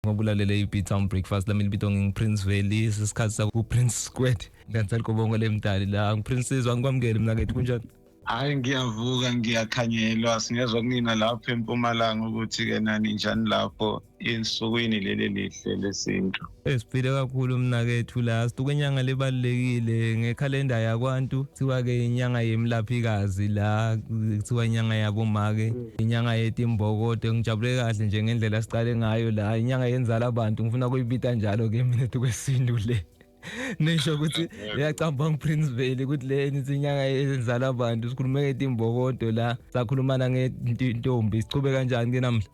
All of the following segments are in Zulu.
Ngoba ulalele i-Beatown Breakfast, lami libito ngingu-Prince Veli. Sisikhathi saku-Prince Squad ngikanti kubongo lemdali la ngi-Prince Sizwe. Angikwamukele mnakethu, kunjani? Hayi, ngiyavuka, ngiyakhanyelwa. Singezwa kunina lapho eMpumalanga ukuthi-ke nani njani lapho ensukwini leli lihle lesintu. Siphile kakhulu mnakethu. La situke inyanga lebalulekile ngekhalenda yakwantu, kuthiwa-ke inyanga yemlaphikazi, la kuthiwa inyanga yabomake, inyanga yetimbokodo. Ngijabule kahle nje ngendlela sicale ngayo la, inyanga yenzala abantu, ngifuna kuyibita njalo-ke mina kwesintu le. Nisho ukuthi iyacamba ngi-Prince Veli ukuthi le nithi inyanga yenzala abantu. Sikhulume ngetimbokodo la, sakhulumana ngentombi. Sichube kanjani ke namhla?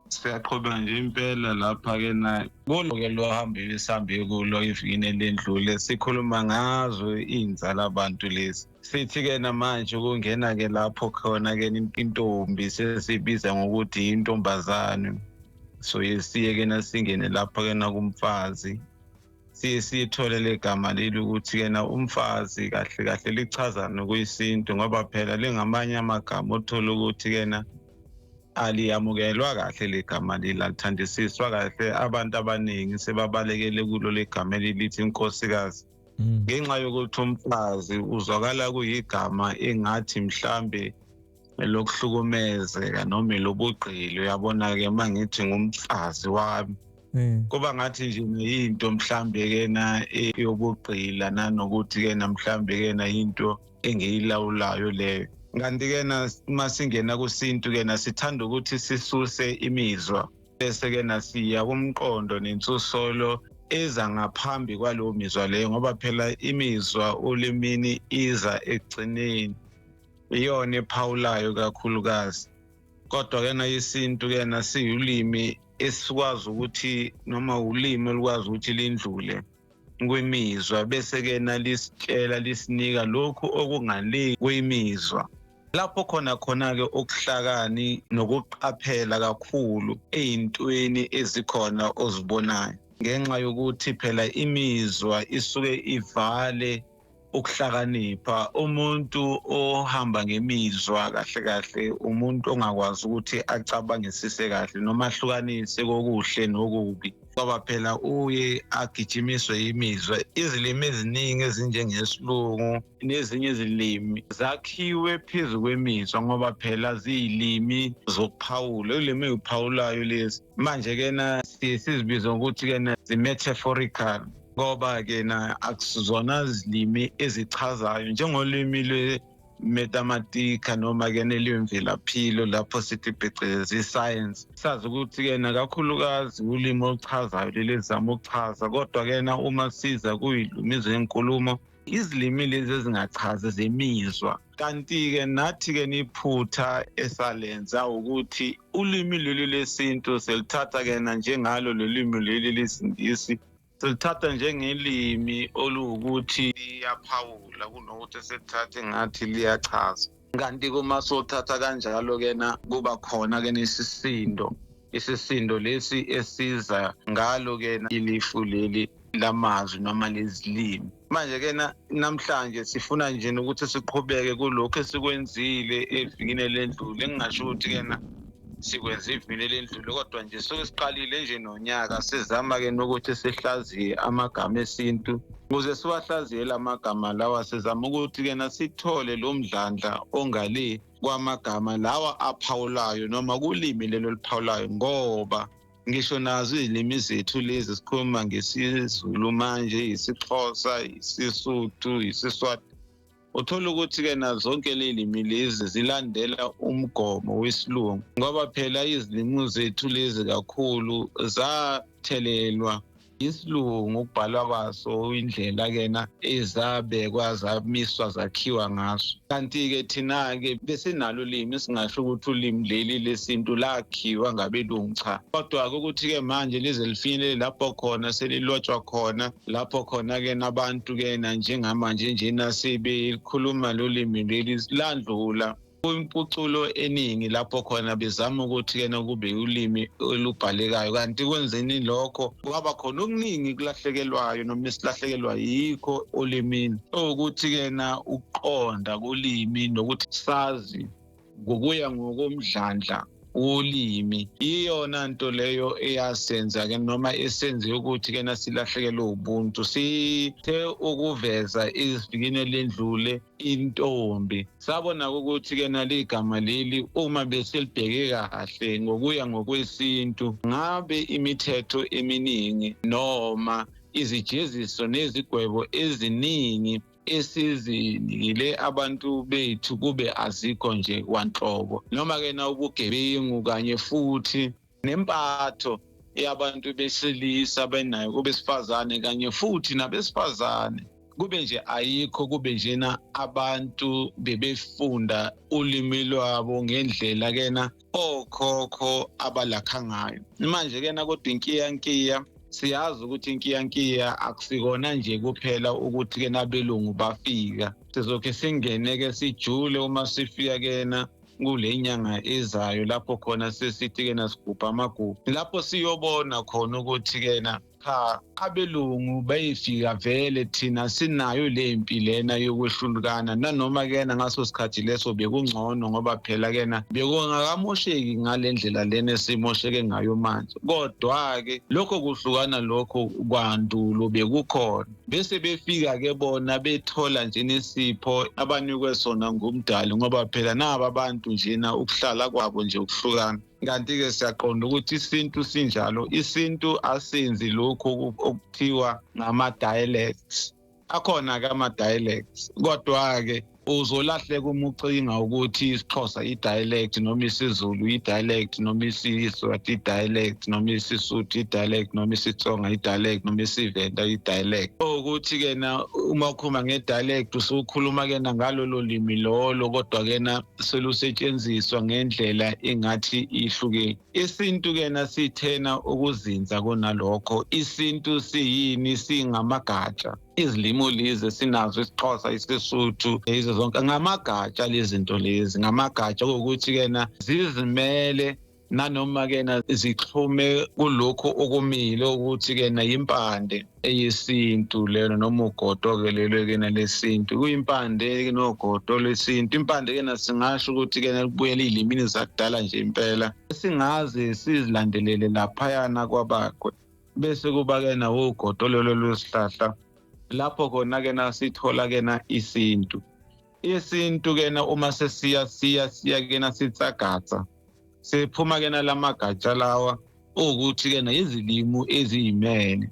Siyaqhubeka nje impela lapha-ke na kulo-ke lwahambile, sihambe kulo ivikini elendlule, sikhuluma ngazo iy'nzala abantu lezi. Sithi-ke namanje ukungena-ke lapho khona-ke intombi sesiyibiza ngokuthi intombazane. So siye-ke nasingene lapho-ke nakumfazi, siye siyithole le gama leli ukuthi-ke na umfazi kahle kahle lichazani kuyisintu, ngoba phela lingamanye amagama othola ukuthi-ke na aliyamukelwa kahle le gama leli, alithandisiswa kahle. Abantu abaningi sebabalekele kulo le gama elilithi inkosikazi ngenxa yokuthi umfazi uzwakala kuyigama engathi mhlambe lokuhlukumezeka noma lobugqili. Uyabona-ke, uma ngithi ngumfazi wami, kuba ngathi nje yinto mhlambe ke na yobugqila, nanokuthi ke na mhlambe ke na into engiyilawulayo leyo. Kanti ke na masingena kusintu ke na sithanda ukuthi sisuse imizwa, bese ke na siya kumqondo nensusolo eza ngaphambi kwalowo mizwa leyo, ngoba phela imizwa olimini iza ekugcineni, iyona ephawulayo kakhulukazi. Kodwa ke na isintu ke na siyulimi esikwazi ukuthi, noma ulimi olukwazi ukuthi lindlule kwimizwa, bese ke na lisitshela, lisinika lokhu okungale kwemizwa, lapho khona khona-ke ukuhlakani nokuqaphela kakhulu ey'ntweni ezikhona ozibonayo, ngenxa yokuthi phela imizwa isuke ivale ukuhlakanipha. Umuntu ohamba ngemizwa kahle kahle umuntu ongakwazi ukuthi acabangisise kahle noma ahlukanise kokuhle nokubi, ngoba phela uye agijimiswe imizwa. Izilimi eziningi ezinjengesilungu nezinye izilimi zakhiwe phezu kwemizwa, ngoba phela ziyilimi zokuphawula, ulimi eziphawulayo lezi. Manje ke na siye sizibiza ngokuthi ke na zi-metaphorical, ngoba ke na akusizona izilimi ezichazayo njengolimi lwe-mathematika noma ke nelwemvelaphilo, lapho sithi phecelezi i-science. Sazi ukuthi ke na kakhulukazi ulimi oluchazayo leli ezama ukuchaza, kodwa ke na uma siza kuyilimi zenkulumo, izilimi lezi ezingachazi zemizwa. Kanti-ke nathi-ke niphutha esalenza ukuthi ulimi lolu lesintu selithatha-ke na njengalo lolimi leli lesingisi, silithatha njengelimi oluwukuthi liyaphawula kunokuthi silithathe ngathi liyachaza. Kanti kuma sothatha kanjalo-ke na kuba khona-ke nesisindo, isisindo lesi esiza ngalo-ke ilifu leli lamazwi noma lezilimi. Manje-ke na namhlanje sifuna nje ukuthi siqhubeke kulokhu esikwenzile evikini elendlule. Engingasho ukuthi-ke na sikwenze ivini elendlule, kodwa nje suke siqalile nje nonyaka, sizama-ke nokuthi sihlaziye amagama esintu. Ukuze siwahlaziye la magama lawa, sizama ukuthi-ke na sithole lo mdlandla ongale kwamagama lawa aphawulayo noma kulimi lelo liphawulayo, ngoba ngisho nazo izilimi zethu lezi sikhuluma ngesiZulu manje, isiXhosa, isiSuthu, isiSwati, uthola ukuthi-ke na zonke ley'limi lezi zilandela umgomo wesilungu, ngoba phela izilimi zethu lezi kakhulu zathelelwa isilungu, ukubhalwa kwaso, indlela kena ezabekwa, zamiswa, zakhiwa ngaso. Kanti-ke thina-ke besinalo ulimi, singasho ukuthi ulimi leli lesintu lakhiwa ngabelungu, cha. Kodwa-ke ukuthi-ke manje lize lifinyelele lapho khona selilotshwa khona, lapho khona-ke nabantu-ke nanjengamanje njena sebelikhuluma lolimi leli, landlula impuculo eningi, lapho khona bezama ukuthi-ke kube ulimi olubhalekayo. Kanti kwenzeni lokho kwaba khona okuningi kulahlekelwayo noma esilahlekelwa yikho olimini, owukuthi-ke na ukuqonda kolimi nokuthi sazi ngokuya ngokomdlandla. Ulimi iyona nto leyo eyasenza ke noma esenze ukuthi ke nasilahlekelwe ubuntu. Sithe ukuveza izivikini lendlule intombi, sabona ukuthi ke naligama leli uma besilibheke kahle ngokuya ngokwesintu, ngabe imithetho eminingi noma izijeziso nezigwebo eziningi esizinikile abantu bethu kube azikho nje kwanhlobo, noma ke na ubugebengu kanye futhi nempatho yabantu besilisa benayo kubesifazane kanye futhi nabesifazane kube nje ayikho, kube njena abantu bebefunda ulimi lwabo ngendlela kena okhokho abalakha ngayo. Manje kena kodwa inkiyankiya, siyazi ukuthi inkiyankiya akusikona nje kuphela ukuthi ke nabelungu bafika, sizokhe singene ke sijule uma sifika kena kule nyanga ezayo, lapho khona sesithi kena sigubha amagugu, lapho siyobona khona ukuthi kena cha, abelungu bayifika vele, thina sinayo lempi lena yokwehlukana, nanoma kena ngaso sikhathi leso bekungcono ngoba phela kena bekungakamosheki ngalendlela lena esimosheke ngayo manje. Kodwa ke lokho kuhlukana lokho kwandulo bekukhona, bese befika ke bona bethola nje nesipho abanikwe sona ngumdali, ngoba phela naba abantu njena ukuhlala kwabo nje ukuhlukana. Kanti-ke siyaqonda ukuthi isintu sinjalo, isintu asenzi lokhu okuthiwa ngama-dialects. Akhona-ke ama-dialects, kodwa-ke uzolahleka uma ucinga ukuthi isiXhosa i-dialect noma isiZulu i-dialect noma isiSwati i-dialect noma isiSuthu i-dialect noma isiTsonga i-dialect noma isiVenda i-dialect. Ukuthi-ke na uma ukhuluma nge-dialect usukhuluma-ke na ngalolo limi lolo, kodwa-ke na selusetshenziswa ngendlela engathi ihlukile. Isintu-ke na sithena ukuzinza kunalokho. Isintu siyini? Singamagatsha. Izilimo lezi sinazo, isiXhosa, isiSuthu, yizo zonke ngamagatsha lezi zinto lezi, ngamagatsha okuwukuthi-ke na zizimele nanoma-ke na zixhume kulokhu okumile ukuthi-ke na impande eyesintu lelo noma ugodo-ke lelo-ke na lesintu, kuyimpande nogodo lwesintu. Impande-ke na singasho ukuthi-ke na kubuyela ey'limini zakudala nje impela, singaze sizilandelele laphayana kwabakwe, bese kuba-ke na ugodo lolo lwesihlahla lapho khona-ke na sithola-ke na isintu. Isintu-ke na uma sesiya siya siya-ke na sitsagatsa siphuma-ke na lamagatsha lawa ukuthi-ke na izilimo eziyimele.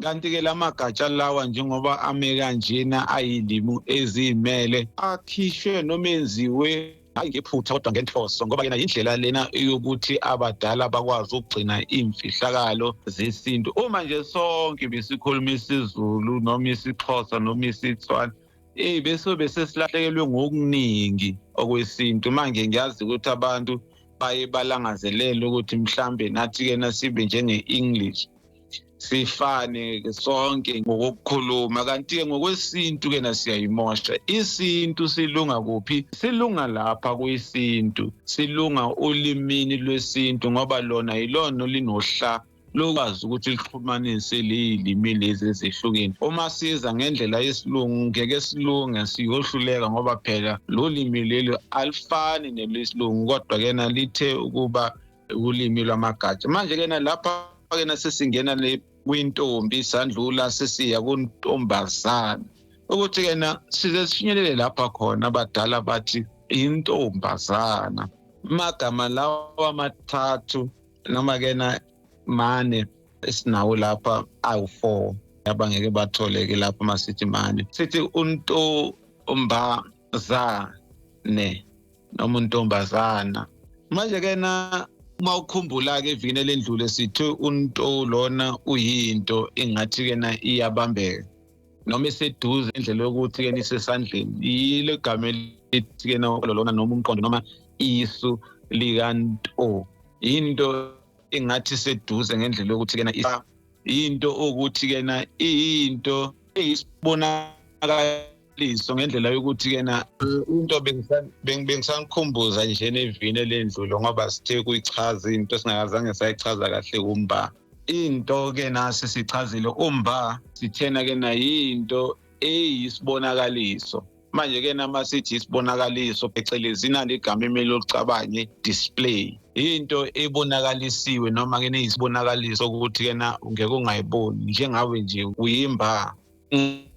Kanti-ke lamagatsha lawa njengoba ame kanjena ayilimo eziyimele, akhishwe noma enziwe hayi ngephutha kodwa ngenhloso, ngoba kena indlela lena yokuthi abadala bakwazi ukugcina imfihlakalo zesintu. Uma nje sonke besikhuluma isiZulu noma isiXhosa noma isiTswana, bese besesilahlekelwe ngokuningi okwesintu. Manje ngiyazi ukuthi abantu baye balangazelele ukuthi mhlambe nathi ke nasibe njenge-English, sifane sonke ngokukhuluma, kanti-ke ngokwesintu-ke nasiyayimosha. Isintu silunga kuphi? Silunga lapha kwisintu, silunga olimini lwesintu, ngoba lona yilona olinohla lokwazi ukuthi lixhumanise ley'limi lezi ezehlukene. Uma siza ngendlela yesilungu ngeke silunge, siyohluleka, ngoba phela lo limi leli alifani nelwesilungu, kodwa-ke lithe ukuba ulimi lwamagatsha. Manje-ke lapha-ke sesingena le kwintombi, sandlula sesiya kuntombazana, ukuthi-ke na size sifinyelele lapha khona abadala bathi intombazana. Amagama lawa amathathu noma-ke na mane esinawo lapha awu-4 abangeke batholeke lapha masithi mane, sithi untombazane noma untombazana. Manje-ke na uma ukhumbula-ke evikini elendlule sithe unto lona uyinto engathi-ke na iyabambeka noma iseduze, indlela yokuthi-ke isesandleni, yilo igama elithi-ke na lona noma umqondo noma isu likanto, into engathi iseduze ngendlela yokuthi-ke na into ukuthi-ke na iyinto eyisibonakaliso ngendlela yokuthi-ke na into bengisangikhumbuza nje nevini elendlulo, ngoba sithe kuyichaza into singakazange sayichaza kahle umba. Into-ke nasi sichazile umba, sithena-ke na yinto eyisibonakaliso. Manje-ke nama sithi isibonakaliso phecelezi inalo igama emele ulicabanye, display. Into ebonakalisiwe noma ke neyisibonakaliso ukuthi kena ngeke ungayiboni njengawe nje uyimba.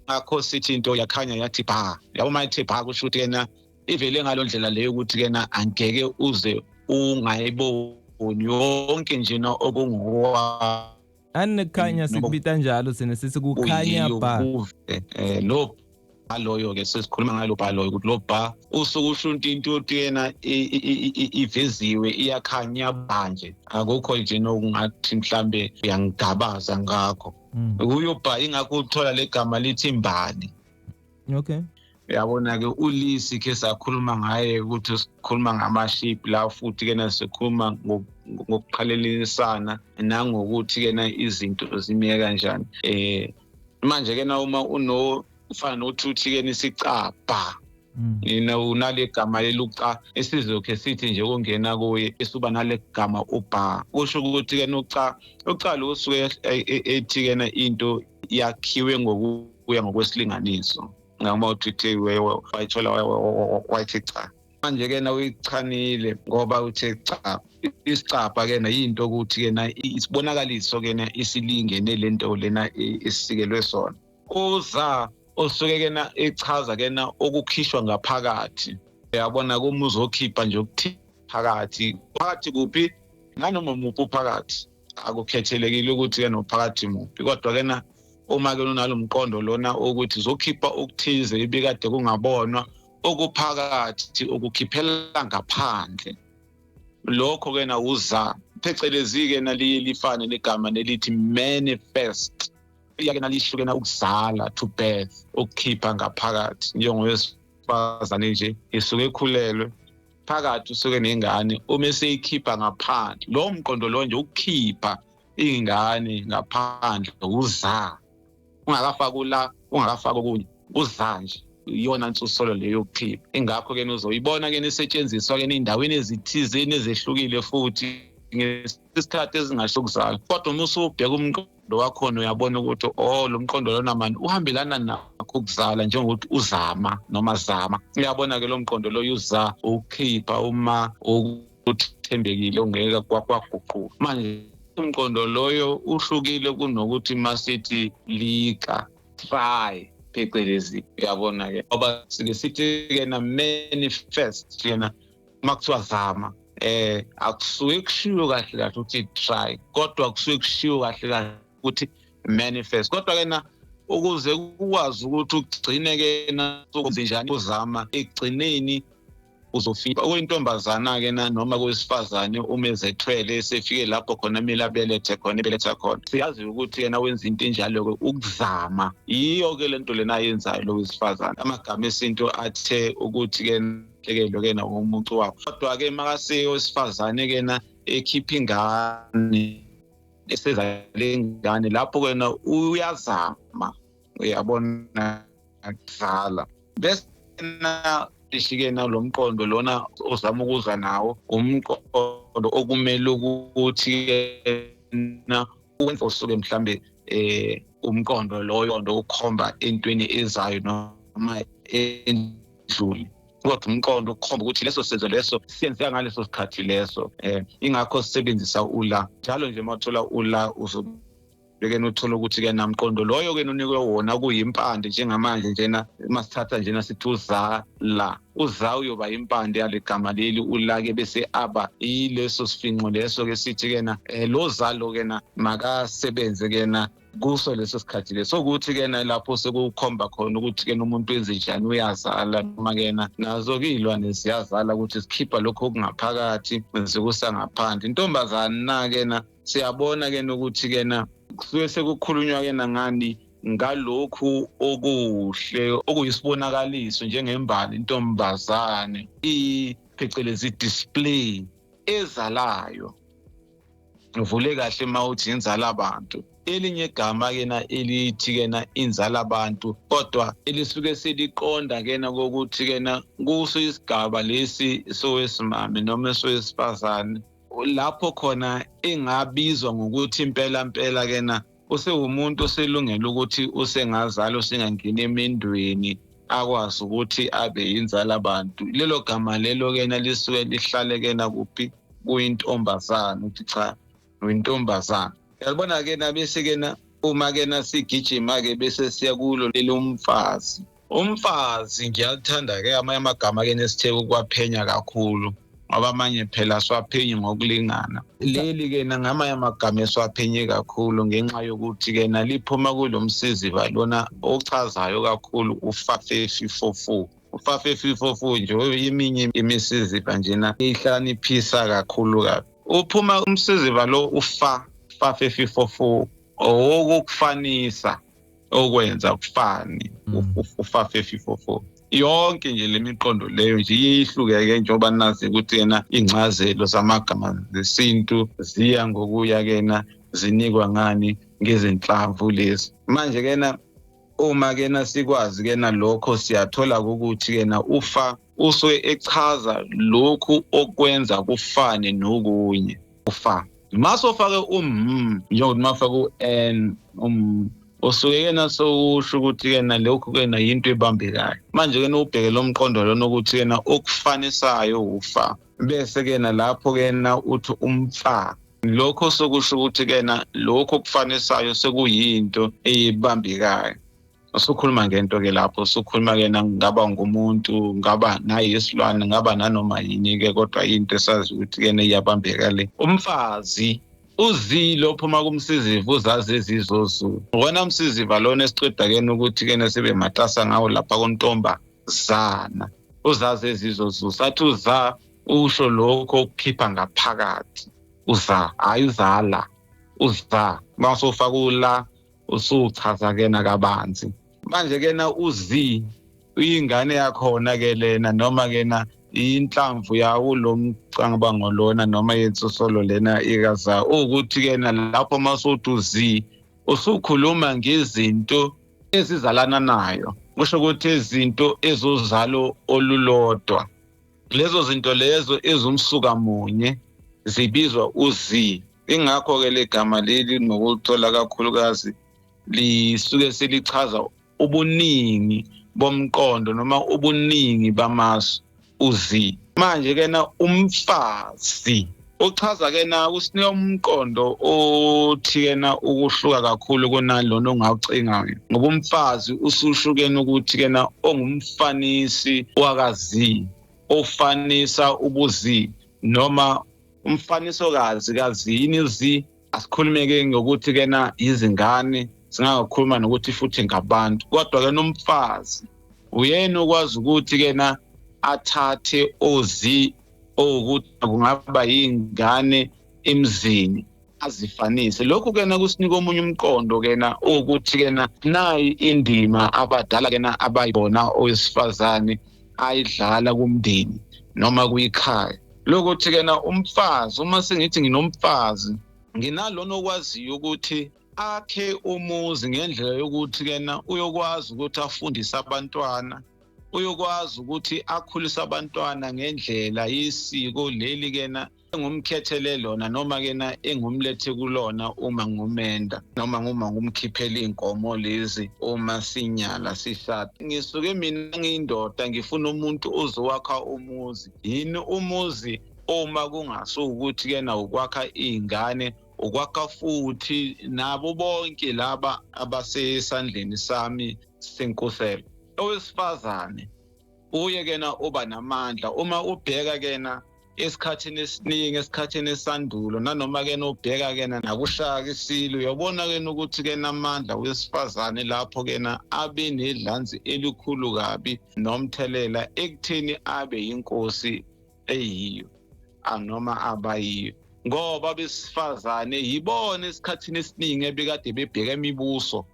Ngakho sithi into yakhanya yathi ba, yabo mayithi ba kusho ukuthi kena ivele ngalondlela leyo ukuthi kena angeke uze ungayiboni yonke nje na okunguwa. Anikhanya sikubita njalo sine sithi kukhanya ba. Lo aloyo ke sesikhuluma ngalo bhalo ukuthi lo ba usuke ushunta into uthi yena iveziwe iyakhanya manje, akukho nje nokungathi mhlambe uyangigabaza ngakho. Kuyo ba ingakho uthola legama lithi imbali. Okay. Uyabona ke uLisi ke sakhuluma ngaye ukuthi sikhuluma ngamaship la, futhi ke sikhuluma ngokuqhalelisana nangokuthi ke izinto zimiye kanjani. Manje ke uma uno ufana nokuthi ke nisicabha yena unale gama leluca esizokhe sithi nje kungena kuye esuba nale gama uba, kusho ukuthi ke uca uca usuke ethi ke into yakhiwe ngokuya ngokwesilinganiso. Ngama uthi wayithola wayithi cha, manje ke na uyichanile ngoba uthe cha. Isicabha ke na into ukuthi ke na isibonakaliso ke na isilingene lento lena esikelwe sona. Uza osuke ke na echaza ke na okukhishwa ngaphakathi, uyabona kuma uzokhipha nje okuthi phakathi phakathi kuphi nanoma muphi phakathi, akukhethelekile ukuthi ke nophakathi muphi, kodwa ke na uma ke unalomqondo lona ukuthi uzokhipha okuthize ibikade kungabonwa okuphakathi ukukhiphela ngaphandle, lokho ke na uza phecelezi ke naliye lifane negama nelithi manifest, iyake nalisho ke na ukuzala, to birth, ukukhipha ngaphakathi. Njengowesifazane nje isuke ekhulelwe phakathi usuke nengane, uma eseyikhipha ngaphandle lo mqondo lo nje ukukhipha ingane ngaphandle uza ungakafaki ula ungakafaki okunye uza nje, iyona nsusolo leyo yokukhipha. Ingakho ke uzoyibona ke nisetshenziswa ke endaweni ezithize ezehlukile futhi ngesikhathi ezingasho ukuzala, kodwa uma usubheka umqondo wakhona uyabona ukuthi oh lo mqondo lona manje uhambelana nakho ukuzala, njengokuthi uzama noma zama. Uyabona ke lo mqondo lo uza ukukhipha uma uthembekile ungeke kwaguquka. Manje umqondo loyo uhlukile kunokuthi masithi lika try phecelezi, uyabona ke ngoba sike sithi ke na manifest yena makuthiwa zama, akusuke kushiwo kahle kahle ukuthi try, kodwa kusuke kushiwo kahle kahle ukuthi manifest. Kodwa ke na ukuze ukwazi ukuthi ugcine ke na njani uzama ekugcineni uzofika okuyintombazana ke na noma kuyisifazane uma ezethwele esefike lapho khona kumele abelethe khona ebeletha khona, siyazi ukuthi yena wenza into enjalo ke ukuzama. Yiyo ke lento lena ayenzayo lo wesifazane. Amagama esintu athe ukuthi ke hlekelo ke na umuntu wakho, kodwa ke makase wesifazane ke na ekhipha ingane esezale ingane lapho ke na uyazama, uyabona kuzala. Bese na ishike na lo mqondo lona ozama ukuza nawo umqondo okumele ukuthi na wenza usuke mhlambe umqondo loyo ndo ukhomba entweni ezayo noma endlule, kodwa umqondo ukhomba ukuthi leso senzo leso siyenzeka ngaleso sikhathi leso. Ingakho sisebenzisa ula njalo nje mawuthola ula uzo beke uthola ukuthi ke namqondo loyo ke unikwe wona kuyimpande njengamanje njena masithatha njena sithi uza la uza uyoba impande yalegama leli ula ke bese aba yileso sifinqo leso ke sithi ke na lo zalo ke na makasebenze ke na kuso leso sikhathi leso, ukuthi ke na lapho sekukhomba khona ukuthi ke umuntu wenze njani uyazala noma ke na nazo ke izilwane ziyazala ukuthi sikhipha lokho okungaphakathi zikusa ngaphandle. Intombazana na ke na siyabona ke ukuthi ke na kusuke sekukhulunywa ke nangani ngalokhu okuhle okuyisibonakaliso njengembali intombazane iphecelezi display ezalayo. Uvule kahle mawuthi inzala abantu. Elinye igama ke na elithi ke na inzala abantu, kodwa elisuke seliqonda ke na kokuthi ke na kuso isigaba lesi sowesimame noma sowesifazane lapho khona engabizwa ngokuthi impela impela ke na usewumuntu oselungela ukuthi usengazala usengangena emendweni akwazi ukuthi abe inzala abantu. Lelo gama lelo ke na lisuke lihlale ke na kuphi? kuyintombazana, uthi cha uyintombazana. Yabona ke na bese ke na uma ke na sigijima ke bese siya kulo lelomfazi. Umfazi ngiyathanda ke amanye amagama ke nesithe ukwaphenya kakhulu, ngoba amanye phela siwaphenye ngokulingana. Leli ke ngamanye amagama esiwaphenye kakhulu ngenxa yokuthi ke naliphuma kulomsiziba lona ochazayo kakhulu uFafefi44. uFafefi44 nje iminye imisiziba njena ihlaniphisa kakhulu kabi. Uphuma umsiziba lo ufa Fafefi44 owokufanisa okwenza kufane uFafefi44. Yonke nje lemiqondo leyo nje iyehlukeke njengoba nazi ukuthi yena ingcazelo zamagama zesintu ziya ngokuya kena zinikwa ngani ngezinhlamvu lezi. Manje kena uma kena sikwazi kena lokho siyathola ukuthi kena ufa usuke echaza lokhu okwenza kufane nokunye. Ufa masofake njengokuthi mafake u-n usuke kena sowusho ukuthi kena lokhu kena yinto ebambekayo. Manje kena ubheke lo mqondo lona ukuthi kena okufanisayo ufa, bese kena lapho kena uthi umfa, lokho sokusho ukuthi kena lokho okufanisayo sekuyinto eyibambekayo. Usukhuluma ngento ke lapho, usukhuluma ke ngaba ngumuntu, ngaba nayisilwane, ngaba nanoma yini ke, kodwa into esazi ukuthi kena iyabambeka le. Umfazi uzilo phuma kumsiziva uzazi ezizozulu. Wona umsiziva lona esiqeda kena ukuthi kena sibe matasa ngawo lapha kontombazana. Uzazi ezizozulu. Sathi uza usho lokho okukhipha ngaphakathi. Uza, hayi uzala. Uza masofaka ula usuchaza kena kabanzi. Manje kena uzi uyingane yakhona ke lena, noma kena inhlamvu yawo lo mcabango lona noma yensusolo lena ikaza, ukuthi kena lapho masuthi uzi usukhuluma ngezinto ezizalana nayo, kusho ukuthi izinto ezozalo olulodwa, lezo zinto lezo ezumsuka munye zibizwa uzi. Ingakho ke legama leli nokulithola kakhulukazi lisuke selichaza ubuningi bomqondo noma ubuningi bamasu uzi. Manje kena umfazi uchaza kena usinika umqondo othi kena ukuhluka kakhulu kunalona ongawucingayo, ngoba umfazi usushukena ukuthi kena ongumfanisi wakazi, ofanisa ubuzi noma umfanisokazi kazini zi. Asikhulume ke ngokuthi kena izingane, singakhuluma nokuthi futhi ngabantu, kodwa ke nomfazi uyena okwazi ukuthi kena athathe ozi ukuthi kungaba yingane emzini azifanise. Lokhu kena kusinika omunye umqondo kena ukuthi kena nayi indima abadala kena abayibona owesifazane ayidlala kumndeni noma kuyikhaya. Lokuthi kena umfazi, uma sengithi nginomfazi nginalona okwaziyo ukuthi akhe umuzi ngendlela yokuthi kena uyokwazi ukuthi afundise abantwana, uyokwazi ukuthi akhulise abantwana ngendlela yesiko leli kena engumkhethele lona noma kena engumlethe kulona uma ngumenda noma nguma ngumkhiphela inkomo lezi uma sinyala sishada. Ngisuke mina ngiyindoda ngifuna umuntu ozowakha umuzi. Yini umuzi uma kungasukuthi kena ukwakha izingane, ukwakha futhi nabo bonke laba abasesandleni sami senkoselo. Owesifazane uye kena uba namandla uma ubheka kena esikhathini esiningi, esikhathini esandulo, nanoma kena ubheka kena nakushaka isilo, uyabona kena ukuthi kena amandla wesifazane lapho kena abe nedlanzi elikhulu kabi nomthelela ekutheni abe inkosi eyiyo noma abayiyo, ngoba besifazane yibona esikhathini esiningi ebekade bebheka imibuso,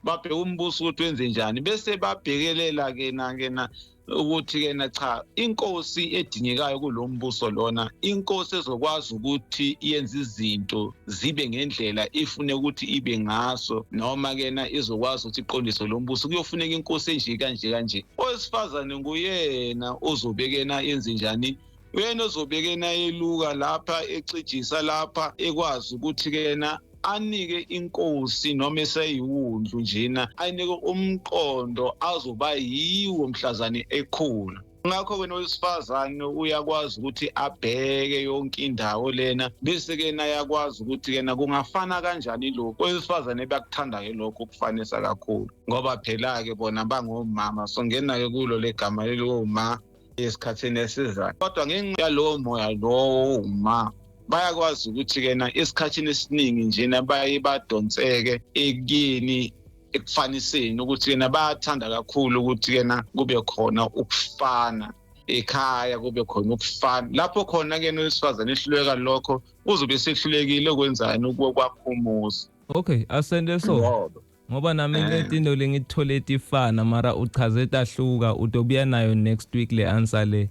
babheka umbuso ukuthi wenze njani, bese babhekelela kena ukuthi kena cha inkosi edingekayo kulombuso lona, inkosi ezokwazi ukuthi yenze izinto zibe ngendlela ifune ukuthi ibe ngaso, noma kena izokwazi ukuthi iqondise lo mbuso, kuyofuneka inkosi enje kanje kanje. Owesifazane nguyena ozobekena yenze njani, uyena ozobekena eluka lapha ecijisa lapha ekwazi ukuthi kena anike inkosi noma eseyiwundlu njena, ayinike umqondo azoba yiwo mhlazane ekhula. Ngakho ke nowesifazane uyakwazi ukuthi abheke yonke indawo lena, bese ke nayakwazi ukuthi kena kungafana kanjani lokho. Owesifazane bayakuthanda ke lokho ukufanisa kakhulu, ngoba phela ke bona bangomama. So ngena ke kulo legama leli oma esikhathini esizayo. Kodwa ngenxa yalowo moya lowo uma bayakwazi ukuthi kena esikhathini esiningi njena baye badonseke ekuyeni ekufaniseni, ukuthi kena bayathanda kakhulu ukuthi kena kube khona ukufana ekhaya, kube khona ukufana lapho khona ke nowesifazane ehluleka lokho, uzobe sehlulekile ukwenzani ukwakha umuzi. Okay, asende so ngoba nami letindo lengithole tifana, mara uchaze tahluka, utobuya nayo next week le answer le.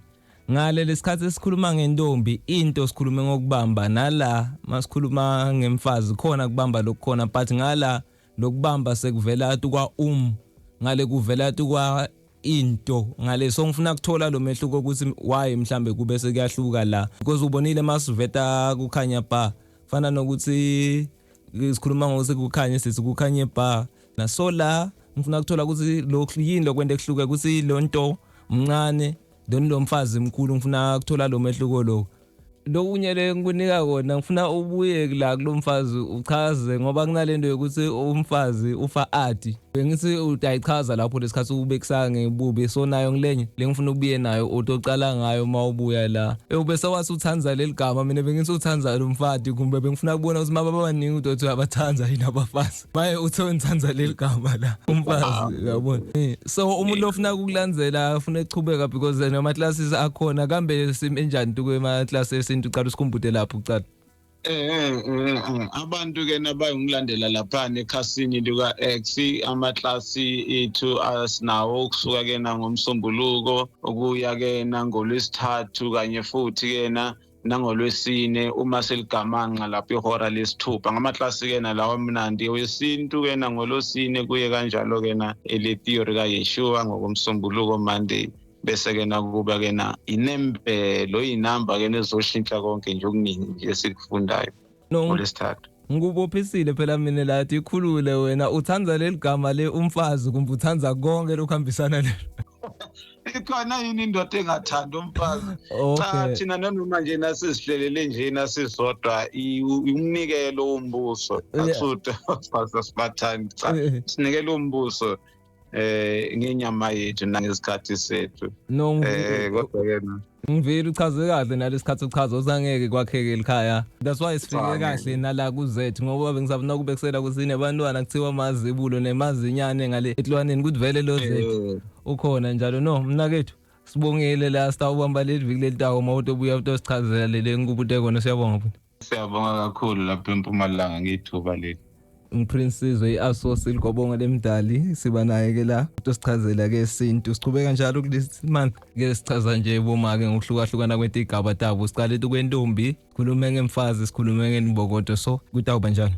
Ngale lesikhathi esikhuluma ngentombi, into sikhulume ngokubamba, nala masikhuluma ngemfazi khona kubamba lokukhona, but ngala lokubamba sekuvela tukwa ngale kuvela tukwa into ngale. So ngifuna ukuthola lo mehluko ukuthi why mhlambe kube sekuyahluka la, because ubonile masiveta kukhanya ba fana nokuthi sikhuluma ngokuthi kukhanye, sithi kukhanye ba na. So la ngifuna ukuthola ukuthi lokhu yini lokwente kuhluke, ukuthi lo nto mncane then lo mfazi mkhulu. Ngifuna ukuthola lo mehluko lo. Lokunye le ngikunika kona, ngifuna ubuye la kulomfazi uchaze, ngoba kunalento yokuthi umfazi ufa ati. Bengithi utayichaza lapho lesikhathi ubekisa ngebubi, so nayo ngilenye le ngifuna ubuye nayo, utocala ngayo uma ubuya la. Ube wathi uthanda leli gama, mina bengithi uthanda lo mfati, kumbe bengifuna ukubona ukuthi maba babaningi utothi abathanda yini abafazi, maye uthe ngithanda leli gama la umfazi, uyabona. So umuntu ofuna ukukulandzela, ufuna ukuchubeka, because nama classes akhona, kambe sime njani tukwe class esintu? Ucala usikhumbute lapho ucala. Abantu ke nabayongilandela lapha ekhasini lika X, amaklasi ethu asinawo kusuka ke ngomsombuluko ukuya ke nangolwesithathu, kanye futhi ke nangolwesine uma seligamanxa lapho ihora lesithupha, ngamaklasi ke nalawo amnandi wesintu ke nangolwesine, kuye kanjalo ke na ele theory kaYeshua ngokomsombuluko, Monday, bese ke nakuba ke na inembelo inamba ke nezoshintsha konke nje okuningi nje esikufundayo ngolwesithathu. Ngikubophisile phela mina lathi ikhulule wena, uthanda leli gama le umfazi kumbe uthanda konke lokuhambisana lelo? Ikhona yini indoda engathanda umfazi? Cha, thina nanoma nje nasizihlelele nje nasizodwa, umnikelo wombuso, akusuthi abafazi asibathandi, cha, sinikela umbuso ngenyama yethu nangesikhathi sethu. No, kodwa ke ngivile uchaze kahle nalesikhathi uchaza usangeke kwakheke elikhaya. That's why sifike kahle nala kuzethu, ngoba bengisafuna kubekisela ukuthi nebantwana kuthiwa mazibulo nemazinyane ngale etlwaneni, ukuthi vele lo zethu ukhona njalo. No, mnakethu, sibongile la, sitawubamba leli viki lelitawo uma utobuya utosichazela lele ngikubute kona. Siyabonga futhi. Siyabonga kakhulu lapha eMpumalanga ngethuba leli. Prince Sizwe i-Asosi ligobonga lemdali, siba naye ke la utosichazela ke isintu. Sichubeka njalo kulesi month ke, sichaza nje bomake ngokuhlukahlukana kwetigaba tabo. Siqale kwentombi, sikhulume ngemfazi, sikhulume ngembokodo, so kutawuba njalo.